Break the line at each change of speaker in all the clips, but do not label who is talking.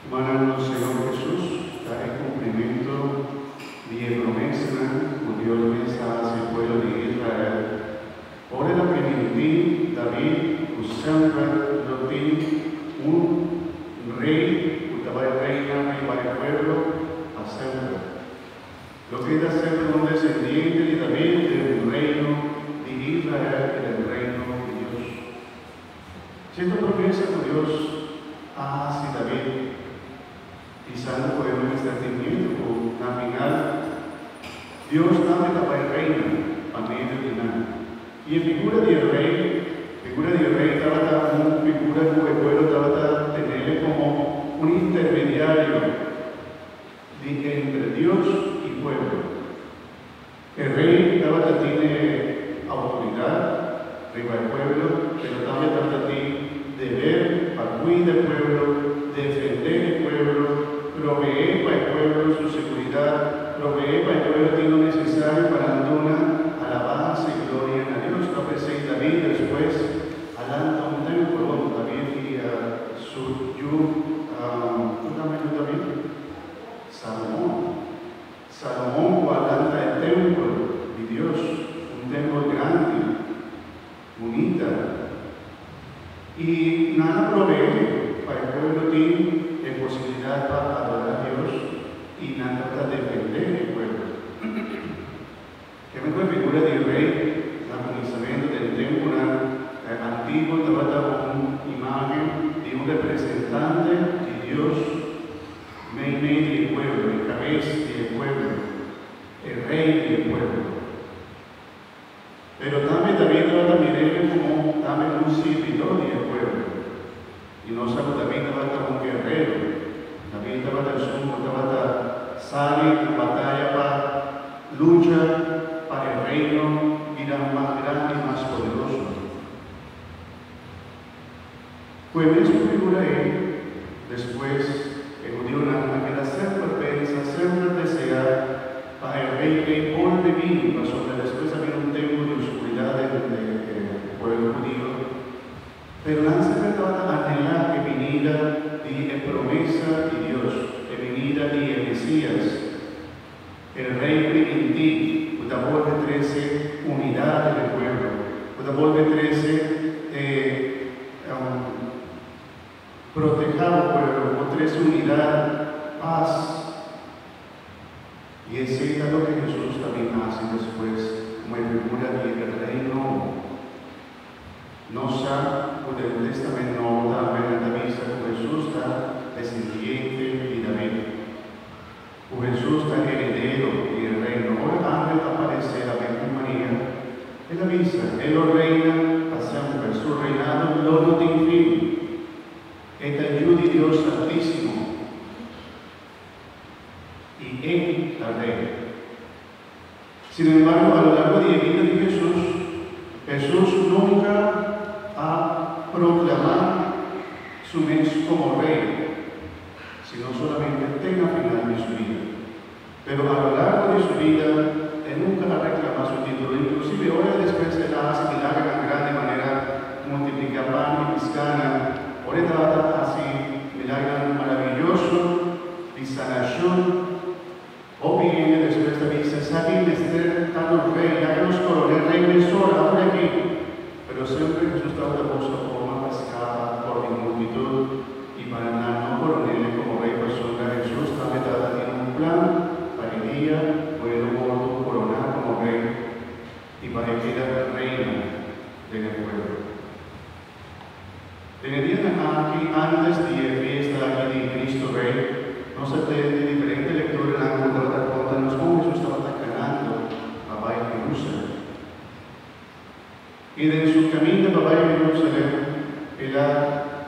Rumannan, nos Señor Hesus ta e kumplimentu di e promesanan ku Dios mes a hasi e pueblo di Israel ora el a primintí David ku semper lo tin un rei ku ta bai reina riba e pueblo pa semper. Lo keda semper un desendiente di David den reino di Israel i den reino di Dios. Cierto promesa cu Dios a haci David, bisando cu e no mester tin miedu cu na final Dios tambe ta bay reina pa medio di nan. Y e figura di e rey, figura di e rey tabata un figura cu e pueblo tabata tenele como un intermediario di entre Dios y pueblo. E rey tabata tin e autoridad riba e pueblo, pero tambe tabata tin deber pa cuida e pueblo, defende e pueblo, provee pa e pueblo su seguridad, provee pa e pueblo tin lo necesario pa nan duna alabansa y gloria na Dios. Ta p'esey David despues a lanta un templo, bon, David y su yu, con ta yu David? Salomon. Salomon ku a lanta e tèmpel di Dios, un tèmpel grandi, bunita, i nan a proveé pa e pueblo tin e posibilidat pa adorá Dios i nan tabata defendé e pueblo. Keme ku e figura di rei na kuminsamentu den tempunan antiguo tabata un imágen di un representante di Dios meimei di e pueblo, e kabes di e pueblo, e rei di e pueblo. Pero tambe David tabata mir'é komo tambe un sirbidó di e pueblo. I nos sa ku David tabata un guerrero. David tabata esun ku tabata sali na bataya pa lucha pa e reino bira mas grandi i mas poderoso. Ku e mesun figura ei, despues e hudiunan a keda semper pensa, semper deseá pa e rei ei bolbe bini, pasobra despues a bini un tempu di oscuridat den e pueblo hudio. Pero nan semper tabata anhelá e binida di e promesa di Dios, e binida di e Mesías, e Rei primintí ku ta bolbe trese unidat den e pueblo, ku ta bolbe trese e protehá bo pueblo, ku trese unidat, pas. I esei ta loke Hesus ta bin hasi despues komo e figura di e Rei nobo. Nos sa ku den Testament Nobo tambe nan ta bisa ku Hesus ta desendiente di David, ku Hesus ta heredero di e reino. Ora angel a aparesé na Virgen Maria, el a bisa, E lo reina pa semper, su reinado lo no tin fin. E ta Yu di Dios Altísimo i e ta Rei. Sinembargo, a lo largo di e bida di Hesus, Hesus nunka a proklamá su mes komo Rei, sino solamente te na final di su bida. Pero a lo largo di su bida, e nunka a reklamá su título. Inklusive ora despues el a hasi milagernan grandi manera multipliká pan i piskánan, ora e tabata hasi milagernan maraviyoso di sanashon, Hopi hende despues ta bisa, Esaki mester ta nos rei, laga nos koron'é rei mesora, awor aki. Pero semper Hesus tabata buska forma pa skapa for di multitut i pa nan no koron'é komo rei pasobra Hesus tambe tabata tin un plan pa e dia ku e lo wordu koroná komo rei i pa e keda reina den e pueblo. Den e dianan aki, antes di e fiesta aki di Cristo Rey, nos a tende diferente lecturanan cu tabata conta nos con Jesus tabata canando pa bay Jerusalem. Y den su caminda pa bay Jerusalem, el a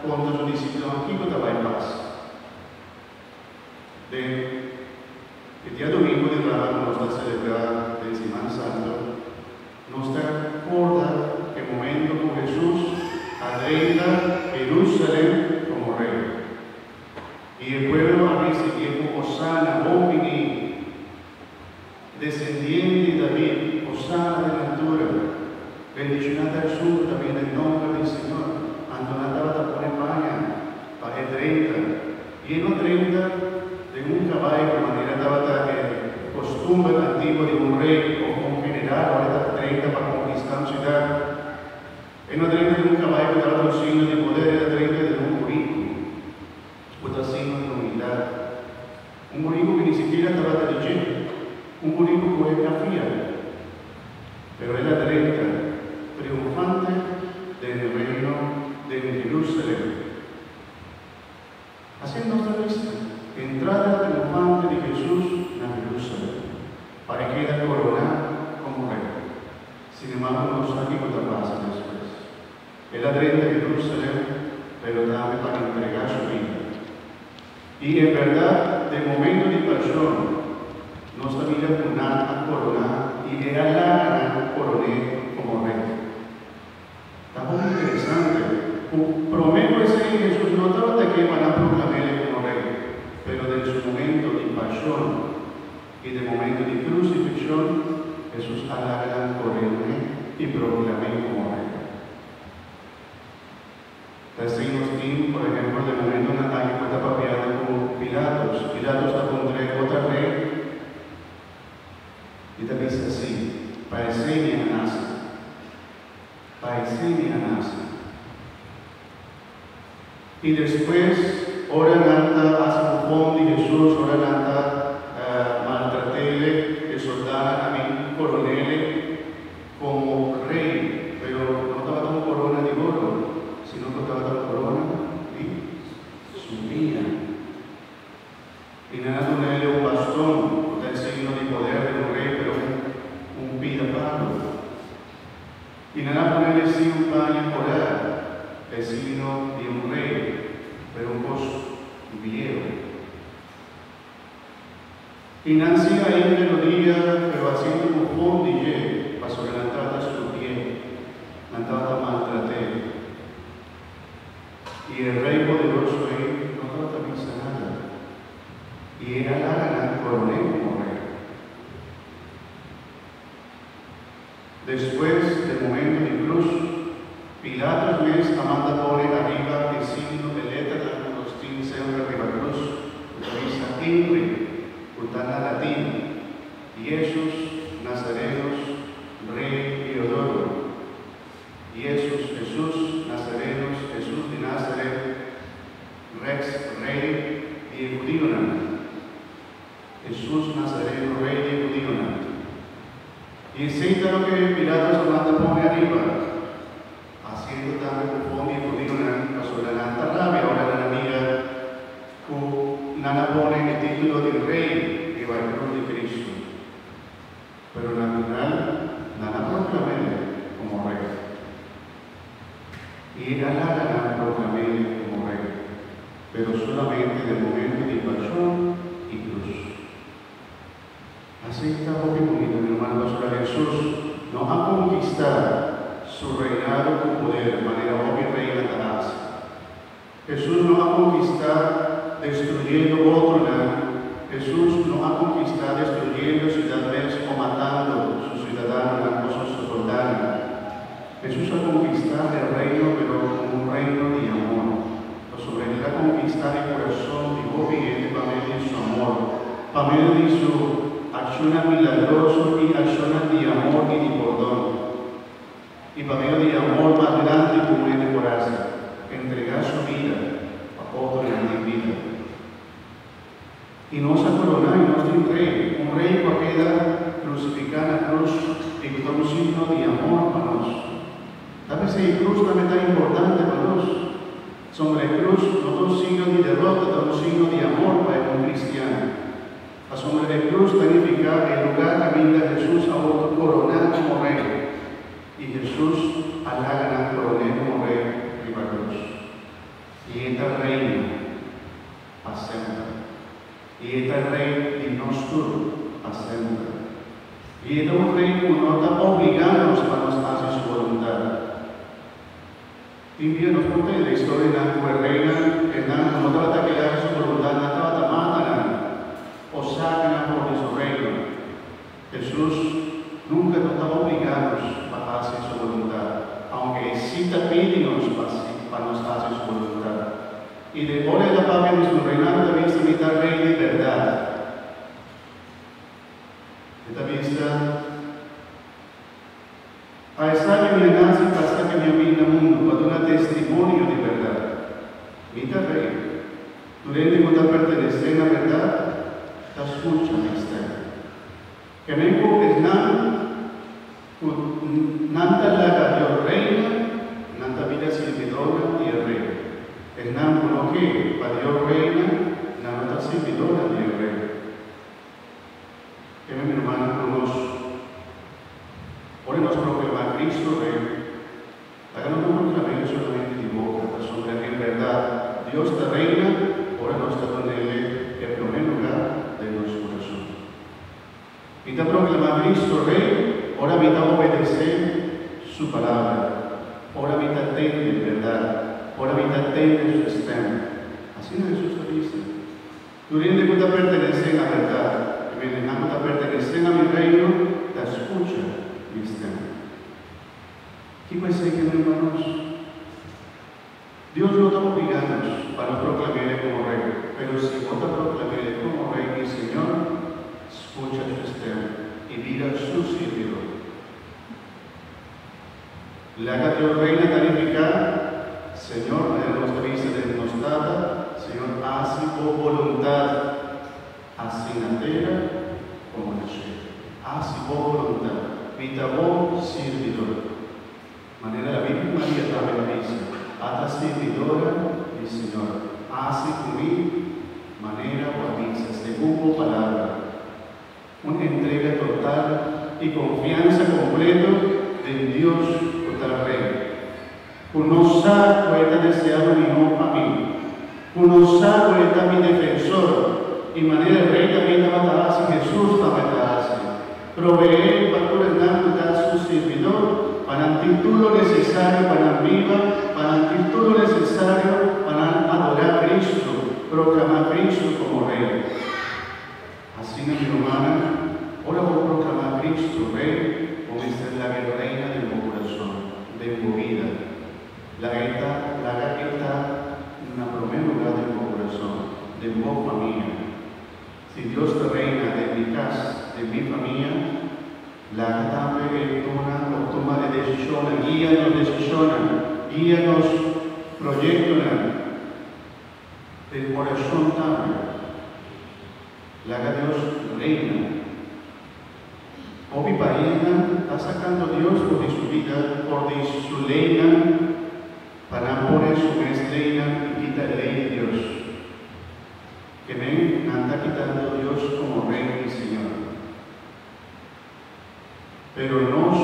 conta su discipelnan kico ta bay pasa. Den e diadomingo di Rama cu nos ta celebra den Siman Santo, Nos ta corda e momento cu Jesus a drenta Jerusalem como Rey. Y e pueblo a ricibié cu Hosana, bon bini, descendiente di David, Hosana den altura, bendiciona ta esun cu ta bini den nomber di Señor. Anto nan tabata pone paña pa e drenta. I e no a drenta den un kabai ku manera tabata e kostumber antiguo di un rei òf un general ora e ta drenta pa konkistá un siudat. E no a drenta den un kabai ku tabata un signo di poder, el a drenta den un buriku ku ta signo di humildat. Un buriku ku ni sikiera tabata di dje, un buriku ku e a fia. Pero el a drenta triunfante den e reino den Jerusalem. Asina nos ta bisa, entrada triunfante di Hesus na Jerusalem, pa e keda koroná komo Rei. Sinembargo, nos sa kiko ta pasa despues. El a drenta Jerusalem, pero tambe pa entregá su bida. I en bèrdat, den momento di pashon, nos ta mira ku nan a koroná i e a laga nan koroné komo Rei. Ta hopi interesante ku promé ku esei Hesus no tabata ke pa nan proklam'é komo Rei, pero den su momento di pashon i den momento di krusifikshon, Hesus a laga nan koron'é i proklam'é komo Rei. Ta esei nos tin, por ehempel, den momentonan aki ku e ta papiando ku Pilatos. Pilatos ta puntr'é, Bo ta rei? I ta bisa, Sí, pa esei mi a nase. Pa esei mi a nase. I despues, ora nan ta hasi bufon di Hesus, ora nan ta maltrat'Ele, e soldanan a bin koron'Ele komo rei, pero no tabata un korona di oro, sino ku tabata un korona di sumpiña. I nan a duna Ele un baston, ku ta e signo di poder di un rei, pero un pida palu. I nan a pone Ele si un paña korá, ta e signo di un rei, pero un kos bieu. I nan si ainda no dia, pero hasiendo bufon di dje, pasobra nan tabata skurpié, nan tabata maltrat'é. I e rei poderoso ei no tabata bisa nada, i e a laga nan koroné komo rei. Despues d'e momento di krus, Pilatos mes a manda pone ariba e signo e letranan ku nos tin semper riba krus ku ta bisa INRI, ku ta na latin, Jesus Nazarenus Rei Iudorum. Jesus, Hesus, Nazarenus, Hesus di Nazaret, Rex, Rei di e hudionan. Hesus Nazareno, Rei di e hudionan. I esei ta loke Pilatos a manda pone ariba, hasiendo tambe bufon di e hudionan, pasobra nan ta rabia ora nan a mira ku nan a pone e titulo di Rei riba e krus di Kristu. Pero na final nan a proklam'é komo rei. I e a laga nan proklam'é komo rei, pero solamente den momento di pashon i krus. Así ta hopi bunita, mi rumannan, pasobra Hesus no a konkistá su reinado ku poder manera hopi reinan ta hasi. Hesus no a konkistá destruyendo otronan. Hesus no a konkistá destruyendo siudat mes o matando su siudadanonan o su soldánan. Hesus a konkistá e reino pero un reino di amor. Pasobra el a konkistá e kurason di hopi hende pa medio di su amor, pa medio di su akshonnan milagroso i akshonnan di amor i di pordon. I pa medio di e amor mas grandi ku un hende por hasi, entregá su bida pa otronan tin bida. I nos a koroná i nos tin rei, un rei ku a keda krusifiká na krus i ku ta un signo di amor pa nos. Ta p'esei e krus tambe ta importante pa nos. Sombra e krus no ta un signo di derota, ta un signo di amor pa e un kristian. Pasobra e krus ta nifiká e lugá kaminda Hesus a wòrdu koroná komo Rei, i Hesus a laga nan koroné komo Rei riba krus. I e ta reina pa semper. I e ta Rei di nos tur pa semper. I e ta un Rei ku no ta obligá nos pa nos hasi su boluntat. Tin dia nos por tende historianan ku e reinan esnan ku no tabata ke hasi su boluntat nan tabata mata nan o saka nan for di su reino. Hesus nunka no ta obligá nos pa hasi su boluntat, aunke e sí ta pidi nos pa pa nos hasi su boluntat. I den ora el a papia di su reinado ta bisa, Mi ta rei di bèrdat. E ta bisa, Pa esaki mi a nase, pa esaki mi a bin na mundu, pa duna testimonio di bèrdat. Mi ta rei. Tur hende ku ta pertenesé na bèrdat ta skucha mi stèm. Keme ku esnan ku nan ta laga Dios reina, nan ta bira sirbidónan di e Rei. Esnan ku no ke pa Dios reina, nan no ta sirbidónan di e Rei. Keme mi rumannan ku nos, ora nos proklamá Cristo Rei, laga nos no proklam'é solamente di boka, pasobra en bèrdat Dios ta reina ora nos ta dun'El e promé lugá den nos kurason. Mi ta proklamá Cristo Rei ora mi ta obedesé Su Palabra, ora mi ta tende bèrdat, ora mi ta tende Su stèm. Asina Hesus ta bisa. Tur hende ku ta pertenesé na bèrdat i mentenan ku ta pertenesé na mi reino ta skucha mi stèm. Kiko esei ke men pa nos? Dios no ta obligá nos pa nos proklam'E komo Rei, pero si bo ta proklam'E komo Rei i Señor, skucha Su stèm i bira Su sirbidó. Laga Dios reina ta nifiká, Señor, manera nos ta bisa den nos Tata, Señor, hasi Bo boluntat, hasi na tera komo na shelu. Hasi Bo boluntat. Mi ta Bo sirbidó. Manera la Virgen Maria tambe a bisa, Ata sirbidora di Señor, hasi ku mi manera bo a bisa, segun bo palabra. Un entrega total i konfiansa kompleto den Dios ku ta Rei, ku no sa ku e ta deseá lo mihó pa mi, ku no sa ku e ta mi defensor, i manera e Rei David tabata hasi, Hesus tambe ta hasi. Proveé pa tur esnan ku ta su sirbidó, pa nan tin tur lo nesesario pa nan biba, pa nan tin tur lo nesesario pa nan adorá Cristo, proklamá Cristo komo Rei. Asina, mi rumannan, ora bo proklamá Cristo Rei, bo mester laga e reina den bo kurason, den bo bida. Laga e ta, laga e ta na promé lugá den bo kurason, den bo famia. Si Dios ta reina den mi kas, den mi famia, laga tambe e duna òf tuma e desishonnan, guia nos desishonnan, guia nos proyektonan den orashon tambe. Laga Dios reina. Hopi paisnan ta sakando Dios for di su bida, for di su leinan, pa nan pone su mes leinan i kita e lei di Dios. Kenen nan ta kitando Dios komo Rei i Señor. Pero nos,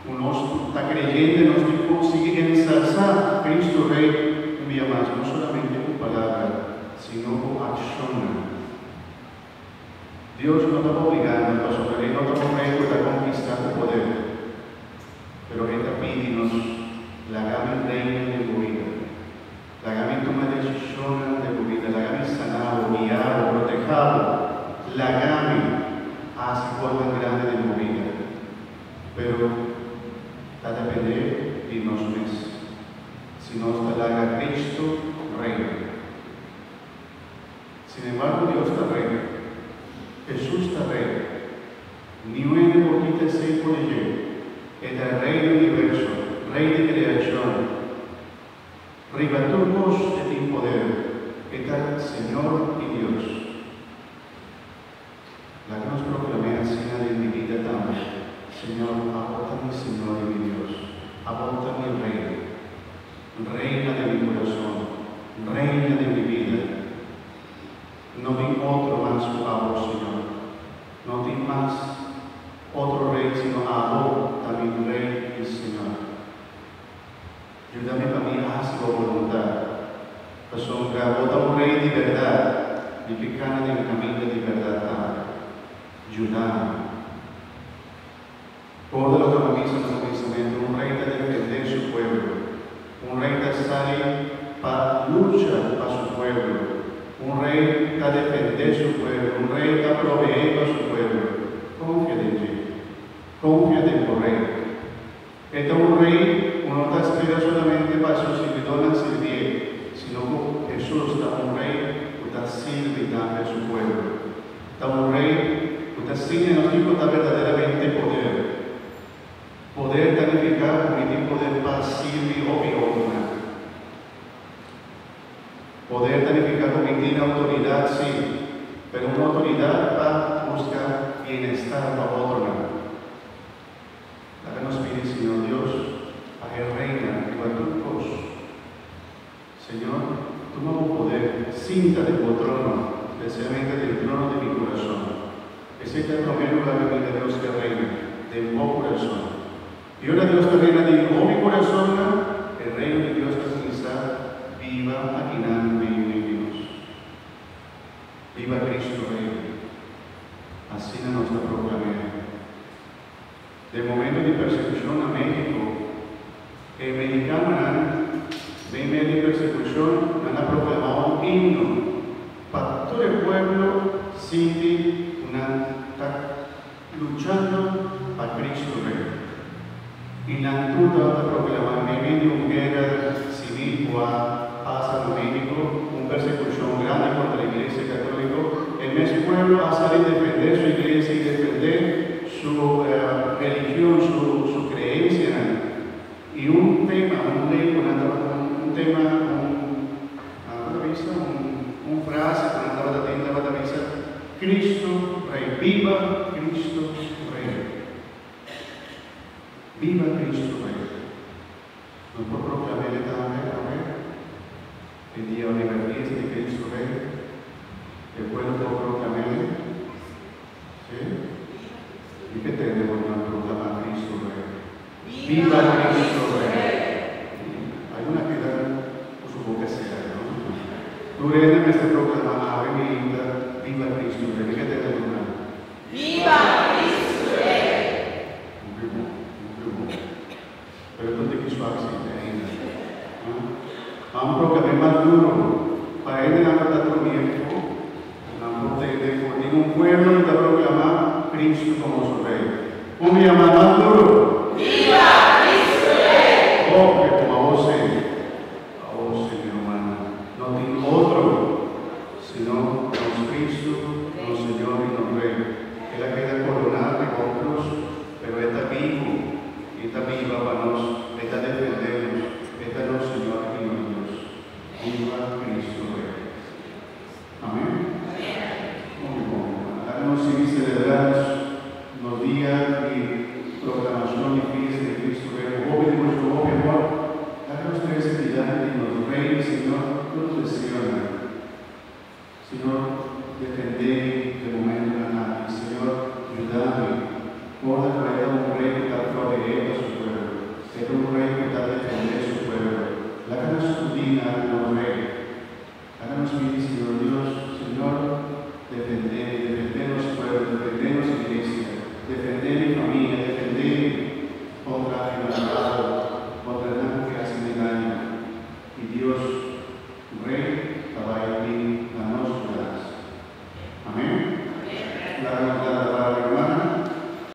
ku nos ta kreyente, nos tin ku sigui ensalsá Cristo Rei un bia mas, no solamente ku palabra, sino ku akshonnan. Dios no ta obligá nos pasobra E no ta un rei ku ta konkistá ku poder, pero E ta pidi nos, Laga mi reina den bo bida. Laga mi tuma desishonnan den bo bida. Laga mi sana bo, guia bo, protehá bo. Laga mi hasi kosnan grandi den bo bida. Pero ta dependé di nos mes si nos ta laga Cristo reina. Sinembargo Dios ta Rey. Hesus ta Rey. Niun hende por kita esei for di dje. E ta e Rey di universo, Rey di kreashon. Riba tur kos e tin poder. E ta Señor i Dios. Laga nos proklam'é asina den mi bida tambe, Señor, abo ta mi Señor i mi Dios. Abo ta mi Rey. Reina den mi kurason. Reina den mi bida. No tin otro mas ku abo, Señor. No tin mas otro rey sino abo ta mi Rey i Señor. Yuda mi pa mi hasi bo boluntat. Pasobra bo ta un rei di bèrdat, mi ke kana den kaminda di bèrdat tambe. Yuda mi. Kòrda loke bo bisa na kuminsamentu, un rei ta defendé su pueblo. Un rei ta sali pa lucha pa su pueblo. Un rei ta defendé su pueblo. Un rei ta proveé pa su pueblo. Konfia den dje. Konfia den bo rei. E ta un rei ku no ta spera solamente pa su sirbidónan sirbié, sino. sino ku Hesus ta un Rei ku ta sirbi tambe su pueblo. Ta un Rei ku ta siña nos kiko ta berdaderamente poder. Poder ta nifiká ku mi tin poder pa sirbi hopi otronan. Poder ta nifiká ku mi tin outoridat, sí, pero un outoridat pa buska bienestar pa otronan. Laga nos pidi Señor Dios pa E reina riba tur kos. Señor, tuma bo poder, sinta den bo trono, spesialmente den trono di mi kurason. Esei ta e promé lugá kaminda Dios ke reina, den bo kurason. I ora Dios ta reina den hopi kurasonnan, e Reino di Dios ta kuminsá biba akinan meimei di nos. Biba Cristo Rey! Asina nos ta proklam'é. Den momento di persekushon na México, e mexicanonan meimei di persekushon nan a proklamá un himno pa tur e pueblo sinti ku nan ta luchando pa Cristo Rey. I nan tur tabata proklamá meimei di un guera sivil ku a pasa na México, un persekushon grandi kontra Iglesia Katóliko, e mes pueblo a sali defendé su iglesia i defendé su religion, su kreensianan. I un tema, un lei ku nan tabata, un tema, un, nan tabata bisa, un frase ku nan tabata tin tabata bisa, Cristo Rey, Biba Cristo Rey! Biba Cristo Rey! Nos por proclam'E tambe awe, e dia riba e fiesta di Cristo Rey, e pueblo por proclam'E? Sí? Mi ke tende bo nan proclama Cristo Rey. Biba Cristo Rey! Algun a keda ku su boka sera, no? Tur hende mester proclama awe meinta, Biba Cristo Rey! Mi ke tende bo nan.
Biba Cristo Rey!
Hopi bon, hopi bon. Pero ta tiki suak sinti ainda. Nan proclam'é mas duro pa hendenan ku ta drumí afó, nan por tende ku tin un pueblo ku ta proclamá Cristo komo su Rey. Un bia mas, mas duro!
Biba Cristo Rey!
Hopi bon, awor sí, awor sí, mi rumannan, no tin otro sino nos Cristo, nos Señor i nos Rey. El a keda coroná riba un cruz. Pero E ta bibu, i ta biba pa nos, E ta defendé nos, E ta nos Señor i nos Dios. Biba Cristo Rey. Amén. Hopi bon, hermano. Laga nos sigui selebrá nos dia di proklamashon di fiesta di Cristo Rey ku hopi devoshon, hopi amor. Laga nos trese dilanti di nos Rey i Señor tur nos deseonan. Señor, defendé mi den momentonan aki. Señor, yuda mi. Corda cu E ta un Rey cu ta proveé pa Su pueblo. E ta un Rey cu ta defendé Su pueblo. Laga nos cudi na nos Rey. Laga nos pidi Señor.